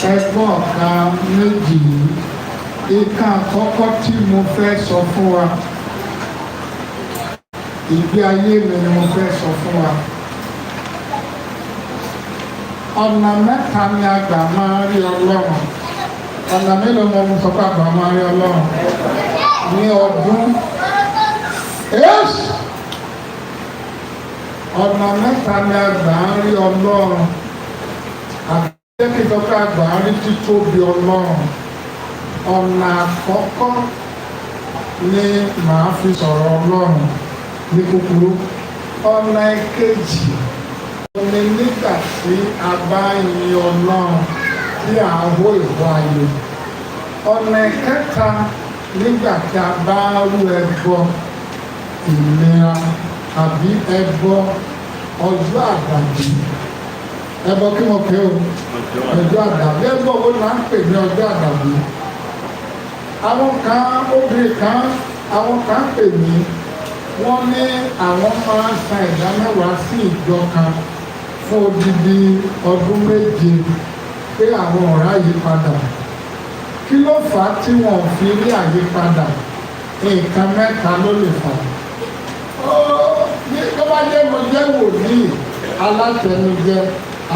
Ẹgbọ́n ọ̀ka méjì yìí. Ìka àkọ́kọ́ tí mo fẹ́ sọ fún wa, ìgbé ayé mi ni mo fẹ́ sọ fún wa. Ọ̀nà mẹ́ta ni a gbà máa rí Ọlọ́run. Ọ̀nà mélòó mo sọ pé a gbà máa rí Ọlọ́run? Ní ọdún. Yes! Ọ̀nà mẹ́ta ni a gbà ń rí Ọlọ́run. Àbí kí n sọ pé a gbà ń rí títóbi Ọlọ́run. Ọ̀nà àkọ́kọ́ ni màá fi sọ̀rọ̀ Ọlọ́run ní kúkúrú. Ọ̀nà ìkejì ni nígbà tí a bá yin Ọlọ́run, tí à ń hó ìhó ayọ̀. Ọ̀nà ìkẹta, nígbà tí a bá rú ẹbọ ìlera àbí ẹbọ ọjọ́ àdàbí. Ẹbọ kí wọ́n pè ó? Ọjọ́ àdàbí. Ẹbọ wo là ń pè ní ọjọ́ àdàbí? Àwọn kan, obìnrin kan, àwọn kan pè mí, wọ́n ní àwọn máa ń san ìdá 10 sí ìjọ kan fún odidi ọdún 7, pé àwọn ọ̀rá yípadà. Kí ló fà á tí wọn ò fi rí àyípadà? Nǹkan mẹ́ta ló lè fà á. Ó ní tó bá jẹ́ mo jẹ́ wòlíì alátẹnujẹ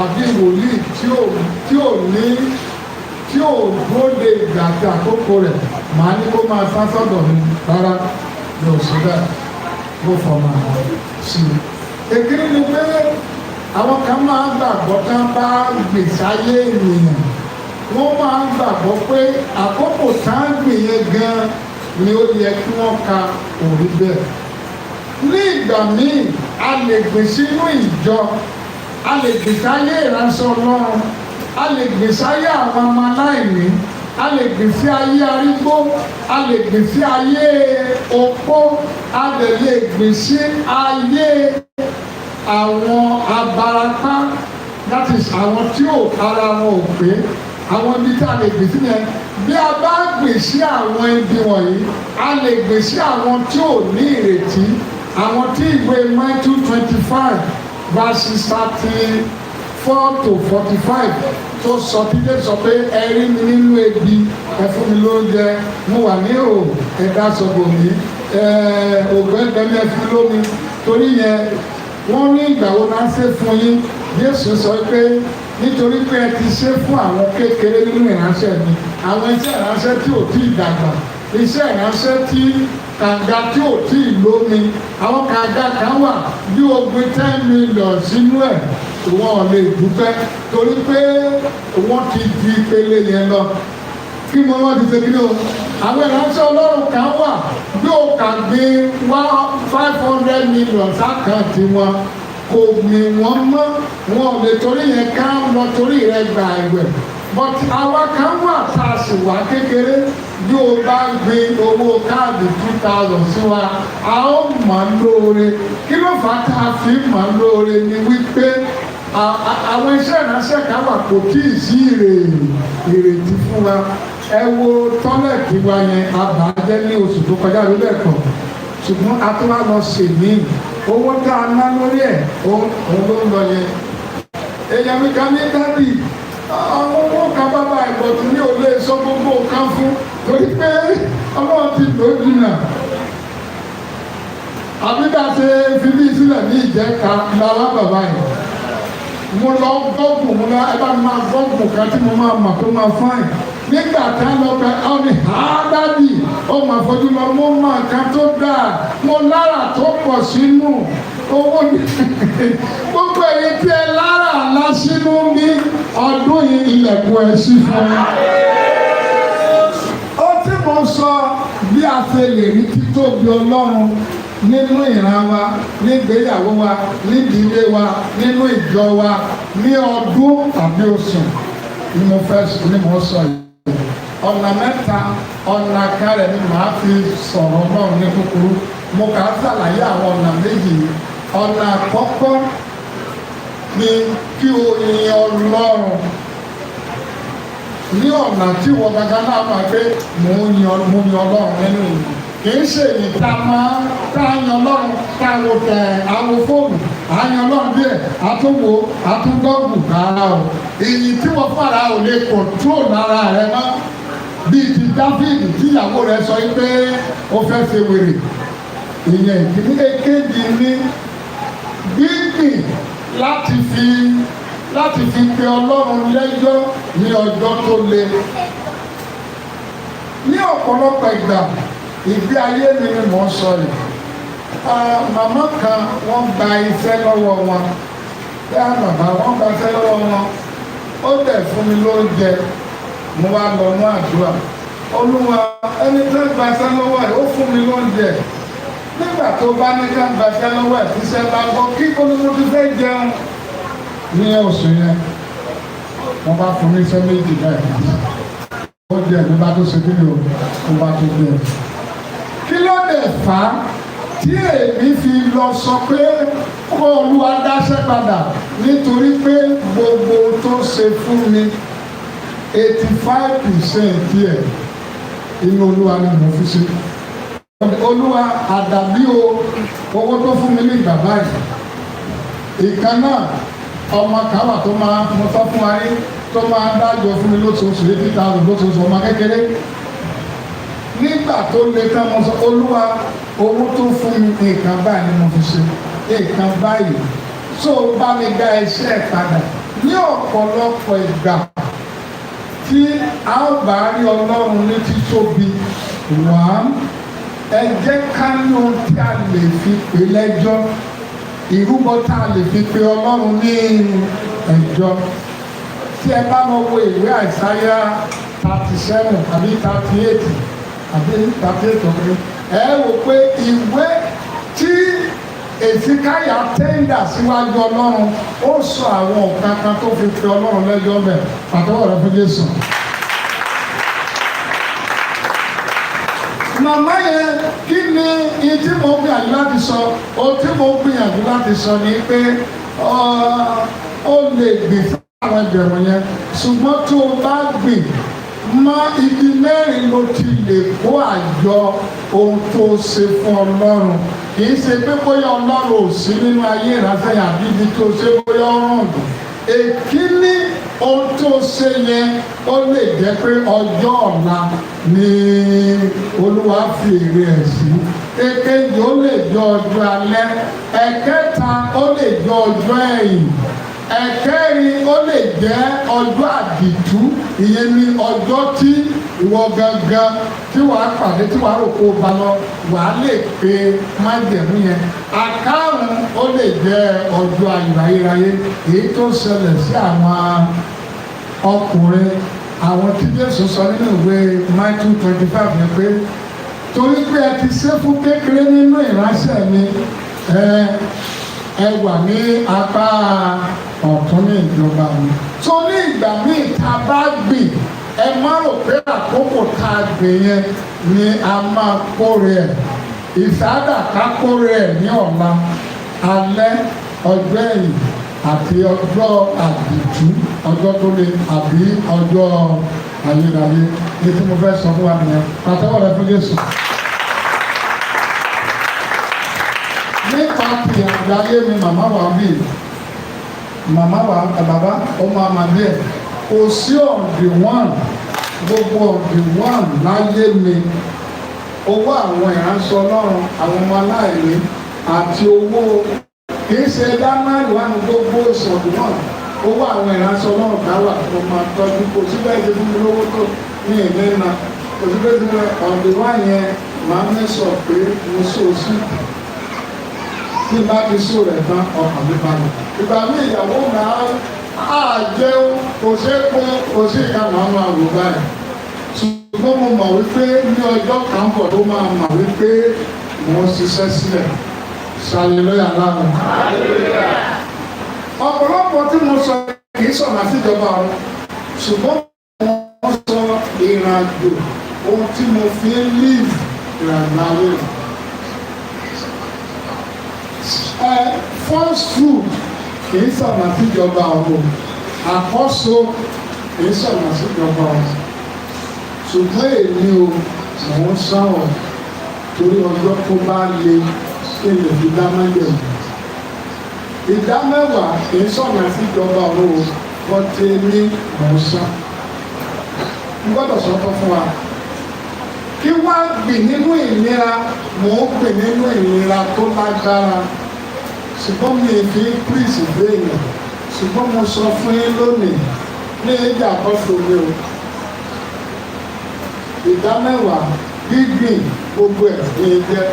àbí wòlíì tí ò ní tí ò dúró de ìgbà àti àkókò rẹ̀, màá ní kó máa sá sọ́dọ̀ mi. Rárá, mi ò sí bẹ́ẹ̀, mo fọ̀nà sí i. Èkíní ni pé àwọn kan máa ń gbàgbọ́ tán bá gbèsè ayé ènìyàn, wọ́n máa ń gbàgbọ́ pé àkókò tá ń gbìn yẹn gan ni ó yẹ kí wọ́n ka òrí bẹ́ẹ̀. Ní ìgbà míì, a lè gbìn sínú ìjọ, a lè gbìn sáyé ìránṣẹ́ Ọlọ́run, a lè gbìn sáyé àwọn ọmọ aláìní, a lè gbìn sí ayé arúgbó, a lè gbìn sí ayé opó, a lè lè gbìn sí ayé àwọn abarapá, that is, àwọn tí ò ara wọn ò pé. Àwọn ibi tí a lè gbìn sí yẹn, bí a bá gbìn sí àwọn ibi wọ̀nyí, a lè gbìn sí àwọn tí ò ní ìrètí, àwọn tí ìwé Matthew 25 verses 34 to 45 tó sọ, tí Jésù sọ pé, "Ẹ rí mi nínú ebi, ẹ fún mi lóúnjẹ. Mo wà ní ìhòòhò, ẹ dáṣọ bò mí. Òǹgbẹ gbẹ mí, ẹ fún mi lómi." Torí yẹn, wọ́n ní, "Ìgbà wo náà ṣe fún yín?" Jésù sọ pé, "Nítorí pé ẹ ti ṣe fún àwọn kékeré nínú ìránṣẹ́ mi," àwọn iṣẹ́ ìránṣẹ́ tí ò tí ì dàgbà, iṣẹ́ ìránṣẹ́ tí kànga tí ò tí ì lómi. Àwọn kànga kan wà, bí o gbin 10 million sínú ẹ̀, wọn ò lè dúpẹ́, torí pé wọ́n ti di ìpele yẹn lọ. Kí mo wọ́n ti ṣe kí ni o? Àwọn ìránṣẹ́ Ọlọ́run kan wà, bí o kà gbé wá 500 million s'account wọn, kò mì wọ́n mọ́, wọn ò lè torí yẹn ká lọ torí rẹ̀ gbà ẹ̀wẹ̀. But àwa kan wà tá a sì wá kékeré, bí o bá gbin owó káàdì 2,000 sí wa, a ó mọ̀ lóore. Kí ló fà á tá a fi mọ̀ lóore? Ni wípé àwọn iṣẹ́ ìránṣẹ́ kan wà, kò tí ì sí ìrètí fún wa. Ẹ wo toilet wa yẹn, a bàjẹ́ ní oṣù tó kọjá ló lẹ́ẹ̀kan, ṣùgbọ́n a tún wá lọ ṣèmí. Owó tá a ná lórí ẹ̀, òun ló ń lọ yẹn. Èèyàn mi kan ní, "Daddy, àwọn owó kan bábà ìbọ̀tún ní ò lè sọ gbogbo nǹkan fún," torí pé Ọlọ́run ti lò ó jìnnà. Àbí bá a ṣe fi bí sílẹ̀ ní ìjẹta làwọn bàbá yìí, mo lọ gọ́gùn, mo lọ, ẹ bá mi máa gọ́gùn kan tí mo máa mọ̀ tó máa fine. Nígbà tá a lọ bẹ ọ ní, "Ha, daddy, ó máa fojú lọ." Mo mọ nǹkan tó dáa, mo lára tó pọ̀ sínú owó ní. Gbogbo èyí tí ẹ lára ńlá sínú ní ọdún yìí, ilẹ̀kùn ẹ̀ sí fún yín. Ó tí mo sọ, bí a ṣe lè rí títóbi Ọlọ́run nínú ìran wa, nígbéyàwó wa, nídìílé wa, nínú ìjọ wa, ní ọdún tàbí oṣù ni mo fẹ́ ni mo sọ yìí. Ọ̀nà mẹ́ta, ọ̀nà kan rẹ̀ ni màá fi sọ̀rọ̀ Ọlọ́run ní kúkúrú. Mo kà á ṣàlàyé àwọn ọ̀nà méjì yìí. Ọ̀nà àkọ́kọ́ ni kí o yin Ọlọ́run ní ọ̀nà tí wọ́n gangan náà máa pé mò ń yan Ọlọ́run nínú ìlú. Kì í ṣe èyí tá a máa tá a yan Ọlọ́run, tá a wo tẹ àwọn fóònù. Àyàn Ọlọ́run díẹ̀, àtúnwò, àtúngọ́gù rárá o. Ìyìn tí wọ́n fara ò lè control ara rẹ mọ́. Bíi ti Dáfídì tíyàwó rẹ̀ sọ pé ó fẹ́ ṣe wèrè. Ìyẹn ìkíní. Èkejì ní gbígbìn láti fi pe Ọlọ́run lẹ́jọ́ ní ọjọ́ tó le. Ní ọ̀pọ̀lọpọ̀ ìgbà, ìgbé ayé mi ni mò ń sọ yìí. Màmá kan, wọ́n gba iṣẹ́ lọ́wọ́ wọn. Bẹ́ẹ̀ bàbá, wọ́n gba iṣẹ́ lọ́wọ́ wọn. Ó dẹ̀ fún mi lóúnjẹ. Mo wá lọ ní àdúrà. Olúwa, ẹni tó gba iṣẹ́ lọ́wọ́ ẹ̀, ó fún mi lóúnjẹ. Nígbà tó bá ní ká gba iṣẹ́ lọ́wọ́ ẹ̀, tíṣẹ́ bá gbọ́ kí ni mo ti fẹ́ jẹun ní oṣù yẹn? Wọ́n bá fún mi iṣẹ́ méjì báyìí. Ó jẹ ẹ̀mí bá tó ṣe kí ni o, ó bá tó jẹ. Kí ló dé fà á tí èmi fi lọ sọ pé kó Olúwa dáṣẹ́ padà? Nítorí pé gbogbo tó ṣe fún mi, 85% díẹ̀ inú Olúwa ni mo fi ṣe. Olúwa, àdàbí o, owó tó fún mi ní ìgbà báyìí. Ìkan náà, ọmọ kan wà tó máa mo sọ fún wa rí, tó máa dájọ́ fún mi lóṣooṣù, 80,000 lóṣooṣù, ọmọ kékeré. Nígbà tó le tán, mo sọ, "Olúwa, owó tó fún mi, nǹkan báyìí ni mo fi ṣe nǹkan báyìí, tó bá mi dá iṣẹ́ padà." Ní ọ̀pọ̀lọpọ̀ ìgbà tí a ó bá rí Ọlọ́run ní títóbi wá, ẹ jẹ́ ká ní ohun tí a lè fi pè lẹ́jọ́, ìrúbọ tá a lè fi pe Ọlọ́run ní ẹjọ́. Tí ẹ bá lọ wo ìwé Àìsáyà 37 àbí 38 àbí 38 ọ̀gbìn, ẹ wò pé ìwé tí Èsìkáyà tender síwájú Ọlọ́run, ó sọ àwọn nǹkan kan tó fi pe Ọlọ́run lẹ́jọ́ bẹ̀. Pàtẹ́wọ́ rẹ fún Jésù. Màmá yẹn, kí ni ìyí tí mo gbìyànjú láti sọ? Ohun tí mo gbìyànjú láti sọ ni pé ó lè gbìn fún àwọn ẹgbẹ̀rún yẹn, ṣùgbọ́n tó o bá gbìn mọ ibi mẹ́rin ló ti lè kó àjọ ohun tó ṣe fún Ọlọ́run. Kì í ṣe pé bóyá Ọlọ́run ò sí nínú ayé ìránṣẹ́ yẹn àbí ibi tó ṣe bóyá ọ̀rùn dùn. Èkíní, ohun tó ṣe yẹn, ó lè jẹ́ pé ọjọ́ ọ̀la ni Olúwa fi èrè ẹ̀ sí. Èkejì, ó lè jẹ́ ọjọ́ alẹ́. Ẹ̀kẹta, ó lè jẹ́ ọjọ́ ẹ̀yìn. Ẹ̀kẹrin, ó lè jẹ́ ọjọ́ àdìtú. Ìyẹn ni ọjọ́ tí ìwọ gangan tí wàá pàdé, tí wàá rò kó o bá lọ, wàá lè pe májẹ̀mú yẹn. Àkárùn, ó lè jẹ́ ọjọ́ ayérayé, èyí tó ṣẹlẹ̀ sí àwọn ọkùnrin àwọn tí Jésù sọ nínú ìwé Matthew 25 yẹn pé torí pé ẹ ti ṣe fún kékeré nínú ìránṣẹ́ mi, ẹ wà ní apá ọ̀tún ní ìjọba mi. Tó ní ìgbà míì tá a bá gbìn, ẹ má rò pé àkókò tá a gbìn yẹn ni a máa kórè ẹ̀. Ìsáàdà ká kórè ẹ̀ ní ọ̀la, alẹ́, ọjọ́ ẹ̀yìn àti ọjọ́ àdìtú, ọjọ́ tó le àbí ọjọ́ ayérayé ní tí mo fẹ́ sọ fún wa nìyẹn. Pàtẹ́wọ́ rẹ fún Jésù. Nípa ti àgbáyé mi, màmá wa bí màmá wa, bàbá ó máa ma díẹ̀, kò sí on the one, gbogbo on the one láyé mi, owó àwọn ìránṣẹ́ Ọlọ́run, àwọn ọmọ aláìní àti owó kì í ṣe dánáàlì wà ní gbogbo sọ̀dún náà. Owó àwọn ìránṣẹ́ Ọlọ́run kan wà tí mo máa tọ́jú. Kò sí bẹ́ẹ̀ ṣe fún mi lówó tó ní ìnínà, kò sí bẹ́ẹ̀ ṣe fún mi on the one yẹn, màá mẹ́sọ̀ pé mo sọ sí. Tí n bá ti sọ rẹ̀ tán, ọkàn mi balẹ̀. Ìgbà mi, ìyàwó mi á jẹun, kò sí pé kò sí ìka, màá máa wò báyìí, ṣùgbọ́n mo mọ̀ wípé ní ọjọ́ kan bọ̀ tó máa mọ̀ wípé mo ń ṣiṣẹ́ sílẹ̀. Ṣàlélóyà láàrún. Ọ̀pọ̀lọpọ̀ tí mo sọ kì í sọ̀nà síjọba ọ̀run, ṣùgbọ́n mo sọ ìrìnàjò ohun tí mo fi ń live ìrìnàjò ayé rẹ̀. First fruit kì í sọ̀nà síjọba ọ̀run, àkọ́so kì í sọ̀nà síjọba ọ̀run, ṣùgbọ́n èmi o, mò ń sọ̀rọ̀ torí ọjọ́ tó bá le kí n lè fi dá májẹ̀mú. Ìdá mẹ́wàá kì í sọ̀nà síjọba ọ̀run o, wọ́n ti ní mò ń san. N gbọ́dọ̀ sọ́tọ̀ fún wa. Kí wá gbìn nínú ìnira, mò ń gbìn nínú ìnira tó lágbára, ṣùgbọ́n mi fi pírísì béèyàn. Ṣùgbọ́n mo sọ fún yín lónìí ní ìjà àkọ́sọ mi o, ìdá mẹ́wàá, gbígbìn, gbogbo ẹ̀ ní jẹ́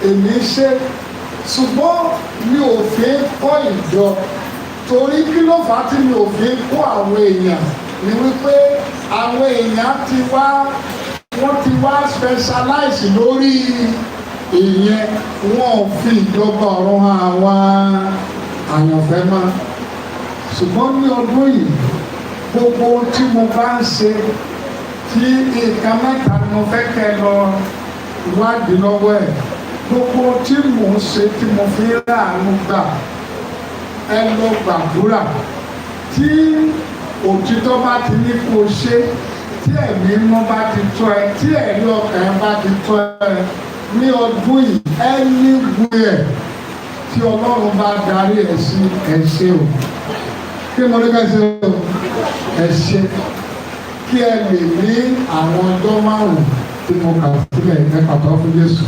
èmi ṣe, ṣùgbọ́n mi ò fi kọ́ ìjọ. Torí kí ló fà á tí mi ò fi kó àwọn èèyàn ni wípé àwọn èèyàn ti wá, wọ́n ti wá specialize lórí ìyẹn. Wọn ò fi ìjọba ọ̀run hàn àwọn àyànfẹ́ mọ́. Ṣùgbọ́n ní ọdún yìí, gbogbo ohun tí mo bá ń ṣe, tí nǹkan mẹ́ta ni mo fẹ́ kẹ́ lọ wádìí lọ́wọ́ ẹ̀. Gbogbo ohun tí mò ń ṣe tí mo fi ń ráàánú gbà, ẹ lọ gbàdúrà. Tí òtítọ́ bá ti ní kó o ṣe, tí Ẹ̀mí Mímọ́ bá ti tọ́ ẹ, tí ẹ̀rí ọkàn ẹ bá ti tọ́ ẹ, ní ọdún yìí, anywhere tí Ọlọ́run bá darí ẹ sí, ẹ ṣe o. Kí mo ní ká ṣe o? Ẹ ṣe, kí ẹ lè ní àwọn ọjọ́ 5 tí mo kà sílẹ̀. Ẹ pàtó fún Jésù.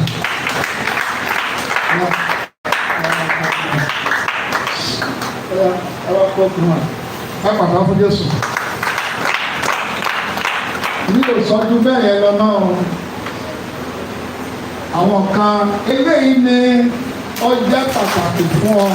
Ẹ pàtó fún Jésù. Mi ò sọ́jú bẹ́ẹ̀ yẹn lọ náà. Àwọn kan eléyìí ni ó jẹ́ pàtàkì fún ọ.